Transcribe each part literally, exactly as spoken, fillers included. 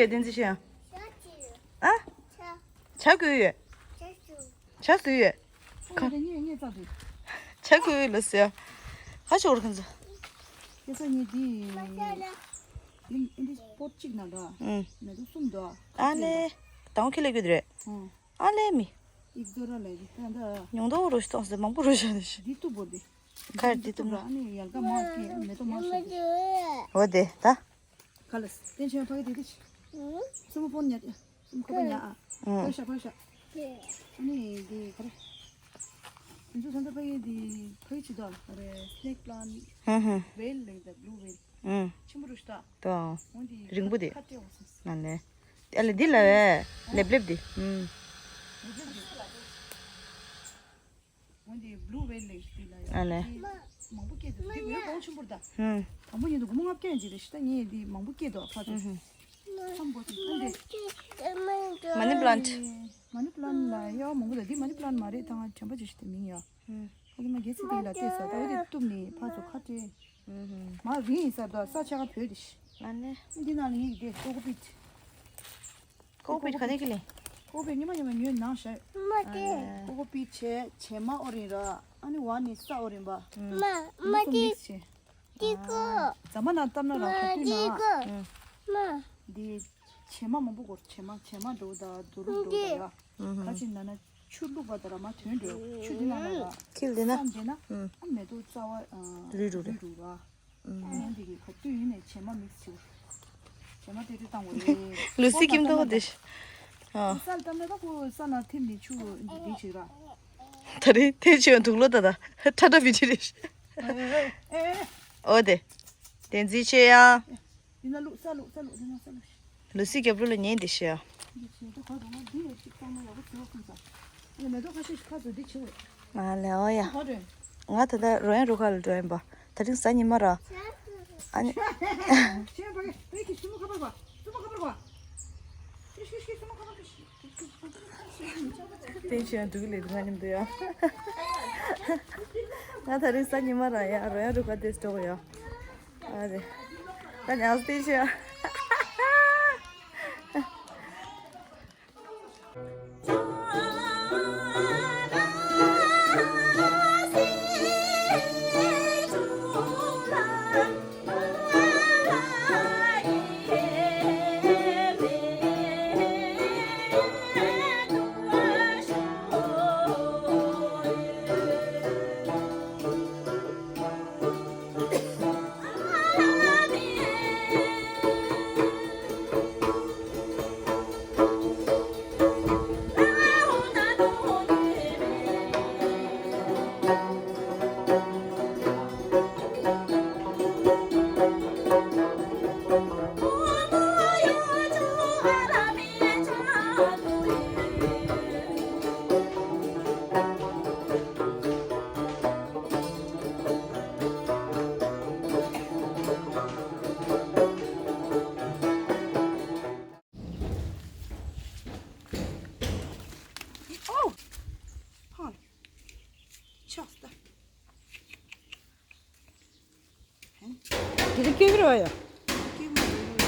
བསྟན་འཛིན་ཤེས་ཡང་། ཨ། ཇ་བསྐོལ་ཡོད། ཇ་བཟོས་ཡོད། ཁ། ཇ་བསྐོལ་ཡོད་ལ་ཟེར། ཧ་ཅང་འོར་ཁན་ཚ། ཁྱེད་ཚོ་ངས་འདི། ཨིན་འདི་པོཊ་གཅིག་ནང་འདྲ། ཨུམ། མེ་ཏོག་གསུམ་འདུག་ཨ་ལེ། དང་ཁྱེད་ལས་གི་རེད། ཨུམ། ཨ་ལེ་མི། ཨིག་ཛོ་ར་ལ་ཡི་ད་འདྲ། ཉུང་དོ་རོ་ཞིག་སོང་ཟེར་མང་པོ་རོ་ཞིག་ནི་ཞིག། འདི་ཏུ་བོར་དེ། ཁར་འདི་ཏུ་ན། ཨ་ནི་ཡལ་ག་མ་སྐྱེ་མེ་ཏོག་མ་ཤོར་དེ། འོ་དེ་ད། ག་ལ་སྟན་ཆེན་ཕ་གི་དེ་དེ་ཆི། སུ་མོ་ཕོན་ཉར་ཡ། སུ་མོ་ཁ་པ་ཉར་ཨ། ཨུ། ཕ་ཤ་ཕ་ཤ། ཨ་ནི་དེ་ག་རེ། ང་ཚོ་ད་ལྟ་ཕ་གི་དེ་ཕ་གི་ཆི་དོ་ག་རེ་སི་ནེག་པི་ལན། ཧུམ་ཧུམ། ཝེལ་ལེགས་ད་བྷུ་ལུ་ཝེལ། ཨུ། ཆེན་པོ་རུ་ཤི་ད། ད། འོ་དེ་རིང་པོ་དེ། ཁ་སྤྲད་འོང་སོང་། ན་ནས། ཨ་ལེ་འདི་ལ་ཝེ། ལེབ་ལེབ་དེ། ཨུ། ལེབ་ལེབ་དེ། འོན་ཏེ་བྷུ་ལུ་ཝེལ་ལེགས་འདི་ལ་ཡང་ཨ་ལེ། འདི་མང་པོ་སྐྱེས་འདུག་འདི་འོད་གོང་ཆེན་པོ་རེད་ད། ཧུམ། དང་པོ་ཉིད་དུ་སྒོར་མོ་ལྔ་བརྒྱ་ཡང་ཅིག་རེད་ཤི་ད་ངས་འདི་མང་པོ་སྐྱེས་འདུག་ཕ་ཚོ། ཧུམ་ཧུམ། ཚམ་པོ་ཅིག་ཁོང་འདི། མ་ནི་པི་ལན་ཊི། མ་ནི་པི་ལན་ཊི་ལ་ཡ་མང་པོ་ད་འདི་མ་ནི་པི་ལན་ཊི་མ་རེད་ད་ང་དྲན་པ་ཅིག་ཤི་དེ་མིང་ཡ། ཧུམ། ཨ་ཁི་མ་རྒྱལ་སྲིད་འདི་ལ་བལྟས་ས་ད་འོ་དེ་གཏུབ་ནས་ཕ་ཚོ་ཁ་བྲལ། ཧུམ་ཧུམ། མ་རིང་ཡིན་ས་ད་ས་ཆ་ག་བོད་དེ་ཤི། ཨ་ནི། འདི་ནང་ལ་ཡིག་དེ་ཀོ་ཀོ་པིད། ཀོ་པིད་ག་ནས་ཀི་ལེ། ཀོ་པིད་ཉི་མ་ཉི་མ་ཉོས་ནང་བཞག་ཨ་ཀོ་ཀོ་པིད་བྱས་བྱེ་མ་ཨོ་རིན་ར། ཨ་ནི་བ་ནི་ས་ཨོ་རིན་པ། མ་མ་མ་ཏི་མིག་སི་བྱས། ཏི་ཀོ། ཟ་མ་ན་བཏབ་ན་ར་མ་ཁ་ཏི་ཏུ་ན། ཀོ། མ། འདི་བྱེ་མ་མང་པོ་གོ་བྱེ་མ་བྱེ་མ་འགྲོ་ད་དུ་རུ་འགྲོ་ད་ཡ། ཁ་ཅིག་ན་ན་ཆུ་བླུགས་པ་ད་ར་མ་ཐོན་འགྲོ་ཆུ་འདི་ན་ན་ར། ཁིལ་འདི་ན། སམ་འདི་ན། ཨ་མེ་ཏོག་རྩ་བ་ལུས་རུ་རུ་ར། ཨ་ནི་འདི་གི་ཁ་ཏུ་ཡིན་ནས་བྱེ་མ་མིག་སི་བྱེ་མ་ཏེ་ཏེ་བཏང་བ་རེད། ལུ་སི་ཀིམ་ཏོ་དེ། ཨ། ས་ལ་བཏབ་ན་ད་ཁོ་ས་ན་ཐིམ་ནས་ཆུ་འདི་ཅིག་ར། ད་རེ་ཐེ་ཆེ་བ་འདུག་ལོ་ད་ད་ཁྲ་ཁྲ་བི་ཅི་རེད། ཨོ་དེ། བསྟན་འཛིན་ཆེ་ཡ། འདི་ན་བླུགས་ས་བླུགས་ས་བླུགས་འདི་ན་ས་བླུགས། ལུ་སི་རྒྱབ་ལོ་ལ་ཉན་དེ་ཤི་ཡ། འདི་ཆེ་ད་ག་དུ་ང་འདི་ཡོད་ཅིག་བཏང་ན་ཡག་པོ་ཚོད་ཁུམ་ས། ཨ་ནི་མེ་ཏོག་ཁ་ཤས་ཤིག་ཁ་ཚོ་འདི་ཆེ་བས། ང་ལེ་ཨོ་ཡ། ག་རེད། ང་ད་ལྟ་རོ་ཡན་རུ་ཁ་ལ་འགྲོ་ཡིན་པ། ད་རིང་གཟའ་ཉི་མ་ར། ཨ་ནི། ཆེན་པོ་པེ་ཀི་སུ་མོ་ཁ་པར་བ། སུ་མོ་ཁ་པར་བ། ཤི་ཤི་ཤི་སུ་མོ་ཁ་པར་བ། ཤི། བསྟན་ཆེན་འདུག་ལེ་ང་མཉམ་དུ་ཡ། ང་ད་རིང་གཟའ་ཉི་མ་ར་ཡ་རོ་ཡན་རུ་ཁ་དེ་འགྲོ་གི་ཡ། ཨ་རེ། ད་ཉག་བསྟན་ཆེན། ཨོ། ཧ། ཆགས་ད། དེ་རིང་སྐྱེ་གི་རེད་བ་ཡ། སྐྱེ་མ་རེད།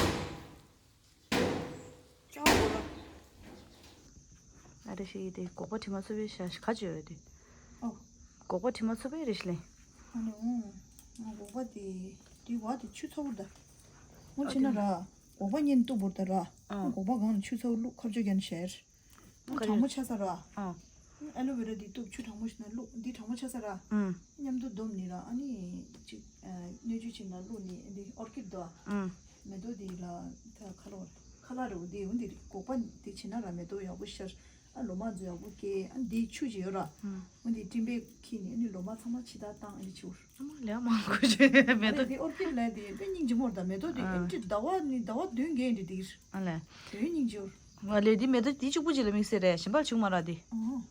ཅང་གོ་ལ། ཨ་རེ་ཞིག་དེ་སྒོག་པ་དྲི་མ་ཚོ་པའི་ཤ་ཤ་ག་ཅི་ཡོད་དེ། ཨོ། སྒོག་པ་དྲི་མ་ཚོ་པའི་རེ་ཞིག་ལེན། ཨ་ནི་འོང་། ང་སྒོག་པ་དེ་དེ་བ་དེ་ཆུ་ཚ་བོར་ད། ངོ་ཆེ་ན་ར། སྒོག་པ་གཉིས་གཏུབ་བོར་ད་ར། ཨ། སྒོག་པ་སྒང་ལ་ཆུ་ཚ་བོ་བླུགས་ཁ་བཅོས་རྒྱན་ཤར། ཨ་གྲང་མོ་ཆགས་ས་ར། ཨ། ཨ་ལོ་ཝེ་ར་འདི་གཏུབ་ཆུ་གྲང་མོ་ཞིག་ན་བླུགས་འདི་གྲང་མོ་ཆགས་ས་ར། ཨ། མཉམ་དུ་བསྡོམས་ནི་ར་ཨ་ནི་ཅིག་སྣོད་བཅུད་ཅིག་ན་བླུགས་ནི་འདི་ཨོར་ཀིཌ་དོ། ཨ། མེ་ཏོག་འདི་ལ་ད་ཁ་ལོ་ཁ་ལ་རེ་འདི་འོ་འདི་སྒོག་པ་འདི་བྱེད་ན་ར་མེ་ཏོག་ཡག་པོ་ཤར། ཨ་ལོ་མ་ཚོ་ཡག་པོ་སྐྱེ། ཨ་འདི་ཆུ་ཅིག་ཡོད་ར། ཨ་འདི་སྤྲིན་པས་འཁྱེར་ནི་ཨ་ནི་ལོ་མ་ཚང་མ་ཕྱི་ཐག་བཏང་ཨ་འདི་ཆུ། ཨ་མ་ལས་མང་པོ་བྱས་མེ་ཏོག་འདི་ཨོར་ཀིཌ་ལ་འདི་དཔེ་སྙིང་རྗེ་མོ་ར་ད་མེ་ཏོག་འདི་ཨ་ཨེ་འདྲ་ཟླ་བ་ནི་ཟླ་བ་བདུན་བརྒྱད་འདྲ་འདིར། ཨ་ལས། དོན་སྙིང་རྗེ་བོར། ང་ལས་འདི་མེ་ཏོག་འདི་གཅིག་པུ་ཅིག་ལ་དམིགས་བསལ་རེད་གཞན་པར་བྱུང་མ་ར་འདི། ཨོ།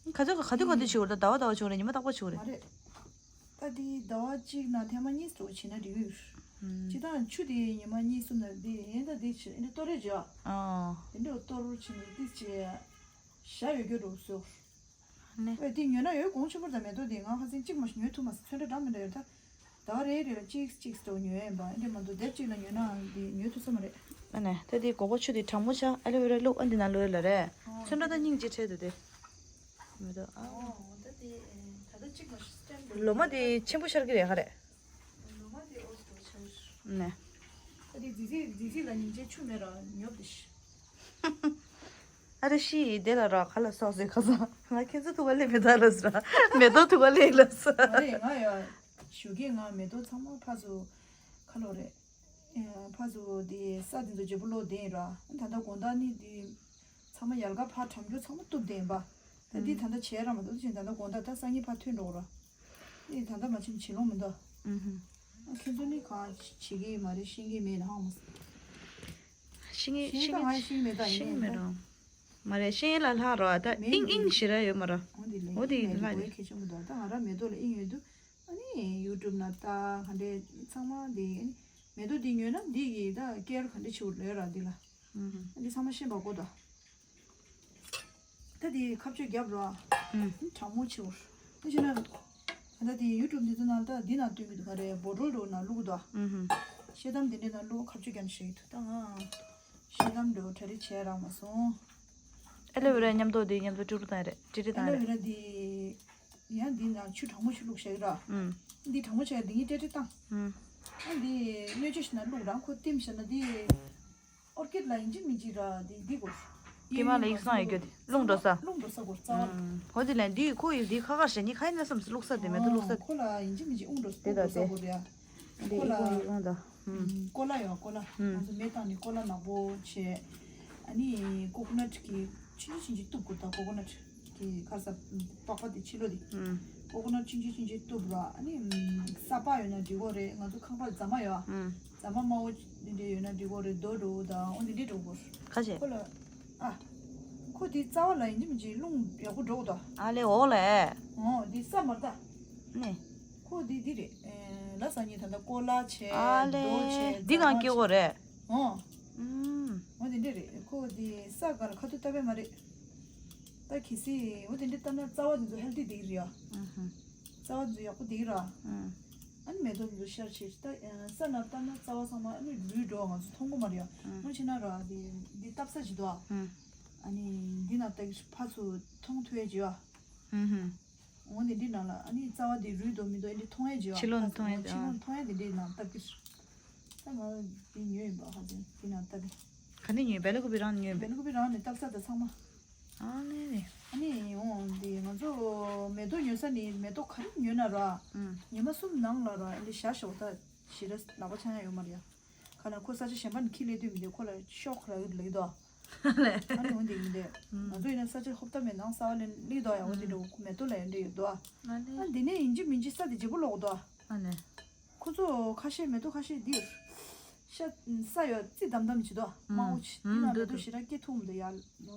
ག་ཚོད་ག་དུས་ག་དུས་བྱུང་ར་ད་ཟླ་བ་ཟླ་བ་བྱུང་རེད་ཉི་མ་རྟག་པར་བྱུང་རེད། མ་རེད། ད་འདི་ཟླ་བ་གཅིག་ནང་ཐེངས་མ་གཉིས་འགྲོ་བྱེད་ན་འགྲིག་གི་ཡོད། ཨུམ། ཅི་ད་ཆུ་དེ་ཉི་མ་གཉིས་གསུམ་ན་འདི་ཡིན་ད་འདི་བྱེད་འདི་གཏོར་རེ་བྱ། ཨ། དེ་འདྲ་གཏོར་བྱེད་ན་འདི་བྱེད། ཞྭ་ཡོད་རྒྱུ་འགྲོ་སོ། ནས། ཨེ་འདི་ཉོས་ན་ཡོད་གོང་ཆེན་པོ་ད་མེ་ཏོག་འདི་ང་ཁ་སང་གཅིག་མ་ཉོས་ཐུབ་མ་སོང་ཚོན་ཁྲ་འདྲ་མི་འདྲ་ཡོད་ད། ཟླ་བ་རེ་རེ་ལ་གཅིག་གཅིག་ཏུ་ཉོས་ཡིན་པ་འདི་མ་གཏོགས་དེབ་གཅིག་ལ་ཉོས་ན་འདི་ཉོས་ཐུབ་ས་མ་རེད། ཨ་ནི་ད་དེ་སྒོག་པ་ཆུ་དེ་གྲང་མོ་ཆགས། ཨ་ལོ་ཝེ་ར་བླུགས། ཨ་འདི་ནང་ལོ་ལ་རེད། ཚོན་ཁྲ་ད་སྙིང་རྗེ་འཕྲད་འདུག་དེ། མི་འདུག་ཨ། ལོ་མ་དེ་ཆེན་པོ་ཤར་གི་རེད་ག་རེད། ལོ་མ་དེ་ཨོ་སི་ཏོ་ཆགས་ཤག་ནས། ཨ་དེ་ཛི་ཛི་ཛི་ཛི་ལ་སྙིང་རྗེ་ཆུ་མེད་ར་ཉོབ་དེ་ཤི། ཨ་རེ་ཤི་དེ་ལ་ར་ག་ལ་སོགས་ཟེར་ག་ས། ང་ཁྱེད་ཚོ་ཐུག་པ་ལས་མེ་ཏོག་ལ་ཟེར། མེ་ཏོག་ཐུག་པ་ལས་ལ་ཟེར། ཨ་རེ་ང་ཡ་ཞུ་གི་ང་མེ་ཏོག་ཚང་མ་ཕ་ཚོ་ཁ་ལོ་རེད། ཕ་ཚོ་དེ་ས་དེ་ཚོ་བརྗེ་པོ་ལོ་དེ་ཡིན་ར། ད་ལྟ་དགོང་དག་ནི་དེ་ཚང་མ་ཡལ་ག་ཕ་གྲམ་རྒྱུ་ཚང་མ་གཏུབ་དེ་ཡིན་པ། ད་དེ་ད་ལྟ་བྱས་ར་མ་གཏོགས་ཅིང་ད་ལྟ་དགོང་དག་ད་སང་ཉིན་ཕ་ཐོན་འགྲོ་ར། དེ་ད་ལྟ་མ་ཕྱིན་བྱེད་ལོང་མི་འདུག་ཨུ་ཧུ། ཨ་ཁྱེད་ཚོ་ནི་གང་བྱེད་ཀྱི་ཡོད་མ་རེད། ཤེས་ཀྱི་མེད་ན་ཧང་མ། ཤེས་ཀྱི་ཤེས་ཀྱི་ང་ཤེས་ཀྱི་མེད་ད་ཡིན་ཤེས་ཀྱི་མེད་ནའི་རོ། མ་རེད། ཤེས་ཀྱི་ལ་ལྷག་རོ། ད་མེད་ཨིང་ཨིང་ཞེ་ར་ཡོད་མ་ར། འོ་དེ་ལས་འོ་དེ་ལས་ལ་དེ་ལས་གོ་ཡི་ཁེ་ཆུང་མི་འདུག་ད་ང་ར་མེ་ཏོག་ལ་ཨིང་ཡོད་དུ། ཨ་ནི་ཡུ་ཊུབ་ན་ལྟ་ག་འདྲས་ཚང་མ་འདི་ཨ་ནི་མེ་ཏོག་འདི་ཉོས་ན་འདི་གི་ད་ཀེར་ག་འདྲས་བྱེད་དགོས་ར་འདི་ལ། ཨུ་ཧུ། འདི་ཚང་མ་ཤེས་པ་དགོས་ད། ད་འདི་ཁ་གཅོད་རྒྱབ་ར། ཨུ། གྲང་མོ་བྱེད་དགོས། ཨ་ཅེ་ན། ད་འདི་ཡུ་ཊུབ་འདི་ཚོ་ནང་ད་འདི་ནང་སྟོན་གི་འདུག་ག་རེ་བོ་ཊལ་འགྲོ་ནང་བླུག་གི་འདུག་ཨུ་ཧུ། ཤེལ་དམ་འདི་འདྲས་ནང་བླུག་ཁ་གཅོད་རྒྱབ་ན་ཤེས་ཀྱི་འདུག་ད་ང་ཤེལ་དམ་འགྲོ་གྲ་སྒྲིག་བྱས་རག་མ་སོང་། ཨེ་ལོ་ཝེ་ར་མཉམ་དུ་འདི་མཉམ་དུ་ཀྲུ་ཀྲུ་བཏང་རེད། ཀྲི་ཀྲི་ཨེ་བཏང་ལོ་རེད། ཝེ་ར་འདི། ཡང་འདི་ན་ཆུ་གྲང་མོ་ཞིག་བླུགས་བཞག་གི་ར། ཨུམ། འདི་གྲང་མོ་བྱས་འདི་ངས་ཏྲེ་ཏྲེ་བཏང་། ཨུམ། ཨ་འདི་སྣོད་བཅུད་ཞིག་ན་བླུགས་རང་ཁོ་བསྟིམ་བཞག་ན་འདི་ཨོར་ཀིཌ་ལ་ཡིན་གཅིག་མིན་གཅིག་ར་འདི་འདི་དགོས། ཀྱེ་མ་ལ་ཡིག་ཚང་ཡོད་རྒྱུ་དེ་རླུང་འགྲོ་ས། རླུང་འགྲོ་ས་དགོས་རྩ་བ། ཨུམ། ཧོ་དེ་ལན་འདི་ཁོ་ཡིས་འདི་ཁ་ཁར་བཞག་ནི་ཁ་ཡིན་ན་བསམ་སེ་བླུགས་ས་དེ་མེད་དུ་བླུགས་ས། ཁོ་ལ་ཡིན་གཅིག་མིན་གཅིག་རླུང་འགྲོ་ས་དེ་རླུང་འགྲོ་དང་ས་དེ། དགོས་ར། འདི་ཁོ་ལ་ཡིག་ཚང་ཡོད་རླུང་དང་། ཨུམ། ཀོ་ལ་ཡོད་ཀོ་ལ། ཨུམ། ང་ཚོ་མེ་བཏང་ནས་ཀོ་ལ་ནག་པོ་བྱས། ཨ་ནི་ཀོ་ཀོ་ནཊ་གི་ཆུང་ཆུང་ཆུང་ཆུང་གཏུབ་དགོས་ད། ཀོ་ཀོ་ནཊ་གི་ཁ་ས་པགས་པ་དེ་ཕྱི་ལོགས་དེ། ཨུམ། ཀོ་ཀོ་ནཊ་ཆུང་ཆུང་ཆུང་ཆུང་གཏུབ་ར། ཨ་ནི་ས་ཕག་ཡོད་ན་འགྲིག་གོ་རེད། ང་ཚོ་ཁང་པར་རྫ་མ་ཡོད་ཨ། ཨུམ། རྫ་མ་དམར་པོ་འདི་འདྲ་ཡོད་ན་འགྲིག་གོ་རེད། རྡོ་འགྲོ་དང་འོ་འདི་འདྲ་འགྲོ་གོ། ཁ་ཤས། ཁོ་ལ། ཨ། ཁོ་དེ་རྩ་བ་ལ་ཡིན་གཅིག་མིན་གཅིག་རླུང་ཡག་པོ་འགྲོ་གོ་ད། ཨ་ལེ་འོ་ལེ། འོ་དེ་ས་མར་ད། ནས། ཁོ་འདི་འདི་རེད། ཨེ། ལ་ས་ཉིན་ད་ལྟ་ཀོ་ལ་བྱས། ཨ་ལེ། རྡོ་བྱས། འདི་གང་སྐྱེ་གོ་རེད། འོ། ཨུམ། འོ་འདི་འདྲ་རེད། ཁོ་འདི་ས་ག་ལ་ཁ་ཐུག་བཏབ་པས་མ་རེད། ད་གལ་སྲིད་འོ་འདི་འདྲ་བཏབ་ན་རྩ་བ་འདི་ཚོ་ཧེལ་ཐི་འདི་རེད་ཡ། ཨུམ་ཧུམ། རྩ་བ་འདི་ཚོ་ཡག་པོ་འདི་ར། ཨུམ། ཨ་ནི་མེ་ཏོག་འདི་ཚོ་ཤར་ཆེ་ད་ས་ན་བཏབ་ན་རྩ་བ་ཚང་མ་ཨ་ནི་ལུས་འགྲོ་ང་ཚོ་མཐོང་གོ་མ་རེད་ཡ། ཨུམ། འོ་ཕྱི་ན་ར་འདི་འདི་བཏབ་ས་ཅིག་འདུག་ཨ། ཨུམ། ཨ་ནི་འདི་ན་ད་ཕར་ཚུར་མཐོང་ཐུབ་ཡ་ཅིག་ཡ། ཨུམ་ཧུམ། འོ་འདི་འདི་ནང་ལ་ཨ་ནི་རྩ་བ་འདི་རུལ་འགྲོ་མི་འགྲོ་ཨ་འདི་མཐོང་ཡ་ཅིག་ཡོད། ཕྱི་ལོགས་ནས་མཐོང་ཡ་ཅིག་ཕྱི་ལོགས་ནས་མཐོང་ཡ་འདི་འདྲའི་ནང་བཏབ་ཀྱི་རེད། ད་ང་འདི་ཉོས་ཡིན་པ་ཧ་ཅང་འདི་ནང་བཏབ་ཡིན། ག་ནས་ཉོས། སྦེལ་ཀོབ་པི་རང་ནས་ཉོས་པས། སྦེལ་ཀོབ་པི་རང་ནས་བཏབ་ས་དང་ཚང་མ། ཨ་ནི་ནི། ཨ་ནི་འོ་འདི་ང་ཚོ་མེ་ཏོག་ཉོ་ས་ནི་མེ་ཏོག་ག་རེ་ཉོས་ན་ར། ཨུམ། ཉི་མ་གསུམ་ནང་ལ་ར་ཨ་འདི་བཞག་ཞོག་ད་ཞེ་དྲག་ལག་པ་འཆང་ཡ་ཡོད་མ་རེད་ཡ། ག་ན་ཁོ་ས་ཆ་གཞན་པ་ནས་ཁྱི་ལས་དུས་མི་འདུག་ཁོ་ལ་ཤོག་ར་ཡོད་ལེགས་དོ། ཨ་ནི་འོ་འདི་མི་འདུག་ང་ཚོ་ཡིན་ན་ས་ཆ་ཧོབ་ཏ་མེད་ནང་ས་བ་ལས་ལེགས་དོ་ཡ། འོ་འདི་འདྲ་ཁོ་མེ་ཏོག་ལ་ཡོད་འདྲ་ཡོད་དོ། ཨ་ནི། ཨ་འདི་ནས་ཡིན་གཅིག་མིན་གཅིག་ས་དེ་བརྗེ་པོ་ལོག་དོ། ཨ་ནི། ཁོ་ཚོ་ཁ་ཤས་མེ་ཏོག་ཁ་ཤས་འདིར་ཤ་ས་ཡོད་རྩི་དམ་དམ་བྱེད་དོ། དམར་པོ་བྱེད། འདི་ན་མེ་ཏོག་ཞེ་དྲག་སྐྱེ་ཐུབ་མི་འདུག་ཡ།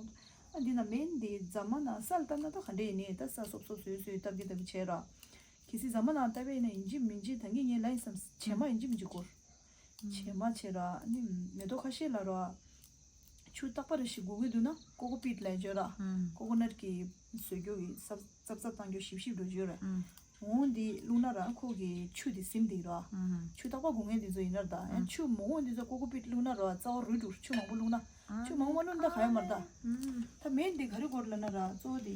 ཨ་འདི་ན་མེན་འདི་རྫ་མ་ན་ས་ལ་བཏབ་ན་ད་ག་འདྲ་ཡིན་ནི་ད་ས་སོབ་སོབ་སོས་སོས་བཏབ་ཀྱི་བཏབ་ཀྱི་བྱས་ར། གལ་སྲིད་རྫ་མ་ནང་བཏབ་པ་ཡིན་ན་ཡིན་གཅིག་མིན་གཅིག་ད་ངས་ངས་ལབ་ཡིན་བསམ། བྱེ་མ་ཡིན་གཅིག་མིན་གཅིག་སྐོར། བྱེ་མ་བྱེ་ར་ཨ་ནི་མེ་ཏོག་ཁ་ཤས་ལ་ར། ཆུ་རྟག་པར་ཞིག་དགོས་ཀྱི་འདུག་ན་ཀོ་ཀོ་པིད་ལ་བརྗོད་ར། ཀོ་ཀོ་ནཊ་གི་བཟོ་རྒྱུ་གི་སབ་སབ་སབ་བཏང་རྒྱུ་ཞིབ་ཞིབ་འགྲོ་བརྗོད་ར། འོང་འདི་བླུགས་ན་ར་ཁོ་གི་ཆུ་དེ་ཟིམ་འདི་ར། ཆུ་རྟག་པར་དགོས་ངེས་འདི་ཚོ་ཡིན་ན་ར་ད་ཡང་ཆུ་མང་པོ་འདི་ཚོ་ཀོ་ཀོ་པིད་བླུགས་ན་ར་རྩ་བ་རུལ་འགྲོ། ཆུ་མང་པོ་བླུགས་ན། ཆུ་མང་པོ་བླུགས་ན་ད་ག་ཡོད་མ་རེད་ད། ད་མེན་འདི་ག་རེ་དགོས་ལབ་ན་ར་གཙོ་བོ་འདི་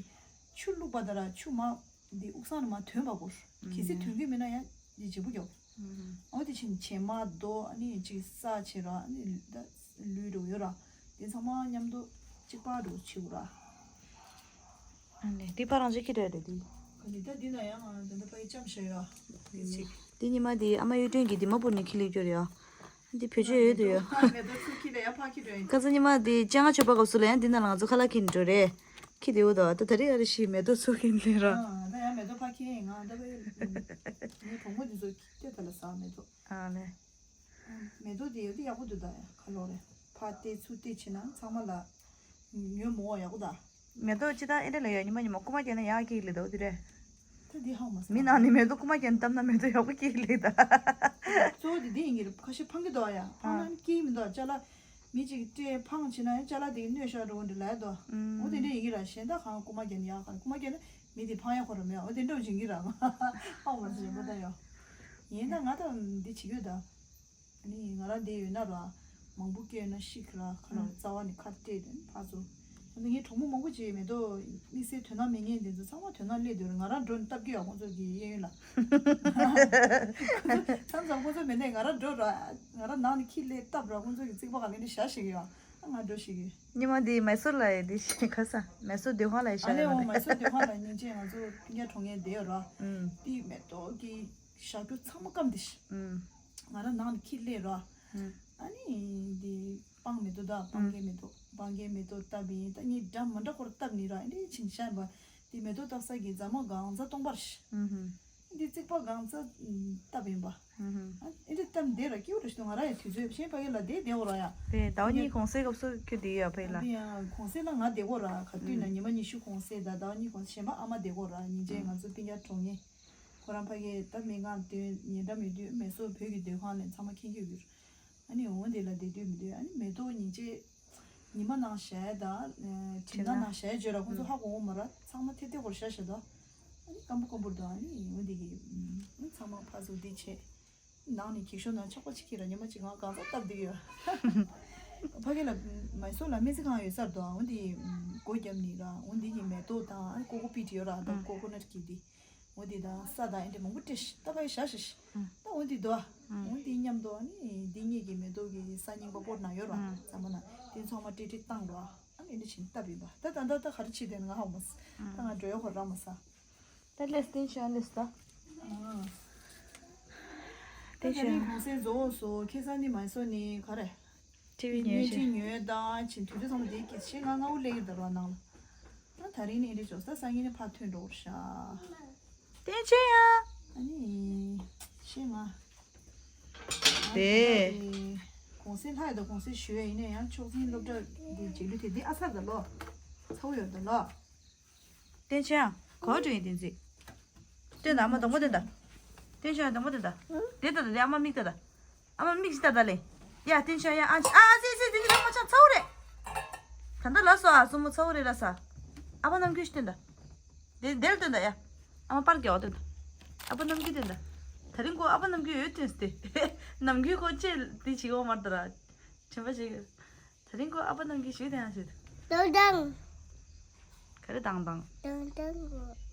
ཆུ་བླུགས་པ་ད་ར་ཆུ་མ། འདི་དབུགས་སང་ནས་མར་ཐོན་པ་སྐོར། གལ་སྲིད་ཐོན་གྱི་མེད་ན་ཡང་འདི་བརྗེ་པོ་རྒྱོབ། འོ་དེ་ཕྱིན་བྱེ་མ་རྡོ་ཨ་ནི་ཅིག་ས་བྱེ་ར་ཨ་ནི་ད་ལུས་འགྲོ་ཡོད་ར། དེ་ཚང་མ་མཉམ་དུ་གཅིག་པ་འགྲོ་བྱེད་དགོས་ར། ཨ་ནི་དེ་ཕ་རང་ཅིག་ཁྱེར་རེད་དེ། ག་ནི་ད་འདི་ན་ཡང་ང་ད་ལྟ་ཕ་ཡི་ལྕམ་ཤ་ཡོད་དེ་ཅིག་དེ་ཉི་མ་དེ་ཨ་མ་གཡུ་སྒྲོན་གྱིས་དི་མ་པུར་ནས་ཁྱེར་ལེ་སྐྱོར་ཡོད། འདི་བེད་སྤྱོད་ཡོད་དུ་ཡོད། མེ་ཏོག་ཚུར་ཁྱེར་ལ་ཡ་ཕར་ཁྱེར་འགྲོ་ཡིན། ཁ་སང་ཉི་མ་འདི་སྤྱན་སྔ་མཆོད་པ་སྐབས་སུ་ལ་ཡང་འདི་ན་ང་ཚོ་ཁ་ལག་ཁྱེར་འགྲོ་རེད། ཁྱེར་དེ་འུ་དོ་ད་ད་རེས་ཨ་རེ་ཤི་མེ་ཏོག་ཚུར་ཁྱེར་ལེ་ར། ཨ་ད་ཡང་མེ་ཏོག་ཕར་ཁྱེར་ཡིན་ང་ད་བའི་ངའི་གྲོགས་མོ་འདི་ཚོ་ཁྱེར་ད་ལ་ཟ་མེ་ཏོག་ཨ་ལེ། མེ་ཏོག་འདི་ཡོད་དེ་ཡག་པོ་འདུག་ད་ཡ་ཁ་ལོ་རེ་ཕར་བལྟས་ཚུར་བལྟས་བྱེད་ན་ཚང་མ་ལ་ཉོན་མོ་ཡག་པོ་ད། མེ་ཏོག་ཅི་ད་ཨེ་འདྲ་ལ་ཡོད་ཉི་མ་ཉི་མ་རྐུ་མ་རྒྱག་ན་ཡག་སྐྱེ་ལེ་ད་འོ་དེ་རེད། ད་འདི་ཧང་མ་སོང་། མི་ནང་ནས་མེ་ཏོག་རྐུ་མ་རྒྱག་ནས་བཏབ་ན་མེ་ཏོག་ཡག་པོ་སྐྱེ་ལེ་ད། གཙོ་བོ་དེ་འདི་ཡིན་གྱི་རེད། ཁ་ཤས་ཕངས་ཀྱི་འདུག་ཡ། ཕངས་ན་སྐྱེ་མི་འདུག་ཅ་ལག་མི་གཅིག་སྤྲད་ཕངས་བྱེད་ན་ཡང་ཅ་ལག་དེ་གནོད་ཤག་འགྲོ་འདི་ལ་ཡ་འདུག་འོ་དེ་འདྲ་ཡིན་གྱི་ར་གཞན་ད་གང་རྐུ་མ་རྒྱག་ན་ཡག་གང་རྐུ་མ་རྒྱག་ན་མི་དེ་ཕངས་ཡག་ཁོ་ར་མེད། འོ་དེ་འདྲ་བྱེད་ཀྱི་ར་ང་ཧང་མ་སོང་རེད་པ་ད་ཡ། ཡིན་ད་ང་ད་འདི་བྱེད་ཀྱི་ཡོད་ད། ནི་ང་རང་འདི་ཡོད་ན་ར། མང་པོ་སྐྱེས་ན་ཤི་གི་ར་ཁ་ལ་རྩ་བ་ནས་ཁ་སྤྲད་དེ་ཕར་ཚུར། ངའི་གྲོགས་མོ་མང་པོ་ཅིག་མེ་ཏོག་དམིགས་བསལ་དོ་སྣང་མེད་མཁན་དེ་ཚོ་ཚང་མ་དོ་སྣང་སླེབས་སྡོད་རེད། ང་རང་འགྲོ་ནས་བཏབ་ཀྱི་ཡོད། ཁོང་ཚོ་གི་གཡས་གཡོན་ལ། མཚམས་མཚམས་ཁོང་ཚོ་མེད་ནས་ང་རང་འགྲོ་ར། ང་རང་ནང་ནས་ཁྱི་སླེབས་བཏབ་ར། ཁོང་ཚོ་གི་རྩིག་པ་ག་ལེ་ནས་བཞག་ཤེས་ཀྱི་ཡོད། ང་འགྲོ་ཤེས་ཀྱི། ཉི་མ་འདི་མེ་སོར་ལ་ཡི་འདི་ཤེས་ཁ་ས་མེ་སོར་སྡོད་ཁང་ལ་ཡི་ཨ་ལེ་ཤ་ཡོད་མ་རེད། མེ་སོར་སྡོད་ཁང་ལ་སྙིང་རྗེ་ང་ཚོ་སྤུན་ཀྱག་གྲོངས་ངེས་བསྡད་ཡོད་ར། ཨུམ། དེ་མེ་ཏོག་གི་ཞག་རྒྱུ་ཚང་མ་སྐམ་དེ་ཤི། ཨུམ། ང་རང་ནང་ནས་ཁྱི་སླེབས་ར། ཨུམ། ཨ་ནི་འདི་སྤང་མེ་ཏོག་ད་སྤང་རྒན་མེ་ཏོག་སྤང་རྒན་མེ་ཏོག་བཏབ་ཡིན། ད་ངས་འདྲ་མི་འདྲ་ཁོར་བཏབ་ནི་ར། ཨ་ནི་ཕྱིན་ཤ་ཡིན་པ། འདི་མེ་ཏོག་བཏབ་ས་གི་རྫ་མ་གང་ཚ་སྟོང་པར་ཤི། ཨུམ་ཧུམ། འདི་རྩིག་པ་གང་ཚ་བཏབ་ཡིན་པ། ཨུམ་ཧུམ། ཨ་ཨེ་འདྲ་བཏབ་བསྡད་ར་སྐྱིད་པོ་ར་ཞིག་འདུག་ང་ར་ཡང་དུས་ཚོད་གཞན་ཕ་གི་ལ་བསྡད་བསྡད་འོ་ར་ཡ། དེ་ཟླ་བ་གཉིས་གུང་སེང་སྐབས་སུ་ཁྱོད་བསྡད་ཡོད་ཕ་གི་ལ། ཨ་ཡ་གུང་སེང་ལ་ང་བསྡད་གོ་ར། ག་དུས་ན་ཉི་མ་ཉི་ཤུ་གུང་སེང་དང་ཟླ་བ་གཉིས་གུང་སེང་གཞན་པ་ཨ་མ་བསྡད་གོ་ར། ཉིན་རྗེས་ང་ཚོ་སྤུན་ཀྱག་གྲོངས་ངེས། ཁོ་རང་ཕ་གི་ད་སྨན་ཁང་དུ་ཉེ་འགྲམ་ཡོད་དུས་མེ་སོར་བོད་ཀྱི་སྡོད་ཁང་ལ་ཚང་མ་མཁྱེན་གྱི་ཡོད་གི། ཨ་ནི་འོ་འདི་ལ་བསྡད་དུས་མི་འདུག་ཨ་ནི་མེ་ཏོག་ཉིན་རྗེས་ཉི་མ་ནང་ཞལ་དང་། ཨ་དྲི་ན་ནང་ཞལ་བརྗོད་ར་ཁོང་ཚོ་ཧ་གོ་འོ་མ་ར། ཚང་མ་ཐེབས་ཐེབས་སྐོར་ཤ་ཤ་དང་། ཨ་ནི་སྐམ་པོ་སྐམ་པོར་དང་། ཨ་ནི་འོ་འདི་གི་ཨ་ཚང་མ་ཕར་ཚུར་འདི་བྱས། ནང་ནས་འགྱིག་ཤོག་ནང་ཆག་པ་ཅིག་ཁྱེར་ར། ཉི་མ་གཅིག་ང་གང་ཟག་སྟབས་བདེ་ཡོད། ཕ་གི་ལ་མེ་སོར་ལ་སྨན་རྩིས་ཁང་ཡོད་སར་དུ་འོ་འདི་སྒོ་བརྒྱབ་ནི་ར། འོ་འདི་གི་མེ་ཏོག་དང་ཀོ་ཀོ་པི་ཊི་ཡོད་ར། ད་ཀོ་ཀོ་ནཊ་གི་འདི། འོ་འདི་དང་ས་དང་ཨེ་འདྲ་མང་པོ་སྤྲད་ཤི། ད་ཕ་གི་བཞག་ཤི་ཤི། ད་འོ་འདི་དོ། འོ་འདི་མཉམ་དུ་ཨ་ནི་འདི་གཉིས་ཀྱི་མེ་ཏོག་གི་ས་རྙིང་པ་པོར་ན་ཡོད་ར། ཚང་མ་ན་དེ་ཚང་མ་སྤྲད་སྤྲད་བཏང་ར། ཨ་ནི་འདི་བྱིན་སྟབས་ཡིན་པ། ད་ད་ད་ད་ག་རེ་བྱེད་དེ་ང་ཧ་མ་སི། ད་ང་འགྲོ་ཡོད་ཁོ་ར་མ་ས། ད་ལེས་ཏིན་ཤ་ལེས་ད། ཏིན་ཤ། ད་རིང་གུང་སེང་རྫོགས་སོ། ཁ་སང་ནི་མ་སོ་ནི་ག་རེ། ཊི་ཝི་ཉོས་ཤེ། ཉོས་དང་ཕྱིན་དུས་ཚོད་ཚང་མ་དེ་སྐྱེས་ཤེ། ང་ང་འུ་ལེ་གི་ད་ར་ནང་ལ། ད་ད་རིང་ནི་ཨེ་འདྲ་ཅོག་ད་སང་ཉིན་ནི་ཕར་ཐོན་འགྲོ་བར་ཤ། ཏིན་ཤ་ཡ། ཨ་ནི་ཤེ་ང་། དེ། གུང་སེང་ལྷ་ཡ་ད་གུང་སེང་ཞུ་ཡ་ཡིན་ན་ཡང་ཆོག་མཆན་སློབ་གྲྭ་དེ་རྗེས་ལུས་དེ་དེ་ཨ་ཚར་ད་ལོ། ཚ་བོ་ཡོད་ད་ལོ། ཏན་ཅང་གོ་དྲིན་ཏན་ཙི། སྟོན་ད་ཨ་མ་སྡོང་པོ་སྟོན་ད། ཏན་ཅང་སྡོང་པོ་སྟོན་ད། དེ་ད་ད་དེ་ཨ་མ་མིག་ད་ད། ཨ་མ་མིག་ཅི་ད་ད་ལེ། ཡ་ཏན་ཅང་ཡ་ཨ་ཨ་ཙི་ཙི་ཙི་ལ་མ་ཆང་ཚ་བོ་རེད། ད་ད་ལ་སོ་ཨ་སུ་མོ་ཚ་བོ་རེད་ལ་ས། ཨ་ཕ་ནམ་རྒྱུན་ཞིག་སྟོན་ད། དེ་དེར་སྟོན་ད་ཡ། ཨ་མ་པར་རྒྱག་སྟོན་ད། ཨ་ཕ་ནམ་རྒྱུན་སྟོན་ད། ད་རིང་ཁོ་ཨ་ཕ་ནམ་རྒྱུན་ཡོད་སྟོན་སྟེ། ནམ་རྒྱུན་ཁོ་ཅེ་དེ་བྱེད་གོ་མར་ད་ར། ཆེན་པ་ཞིག་ད་རིང་ཁོ་ཨ་ཕ་ནམ་རྒྱུན་ཞིག་དེ་ཡང་ཞིག་དང་དང་། ག་རེ་དང་དང་། དང་དང་གོ།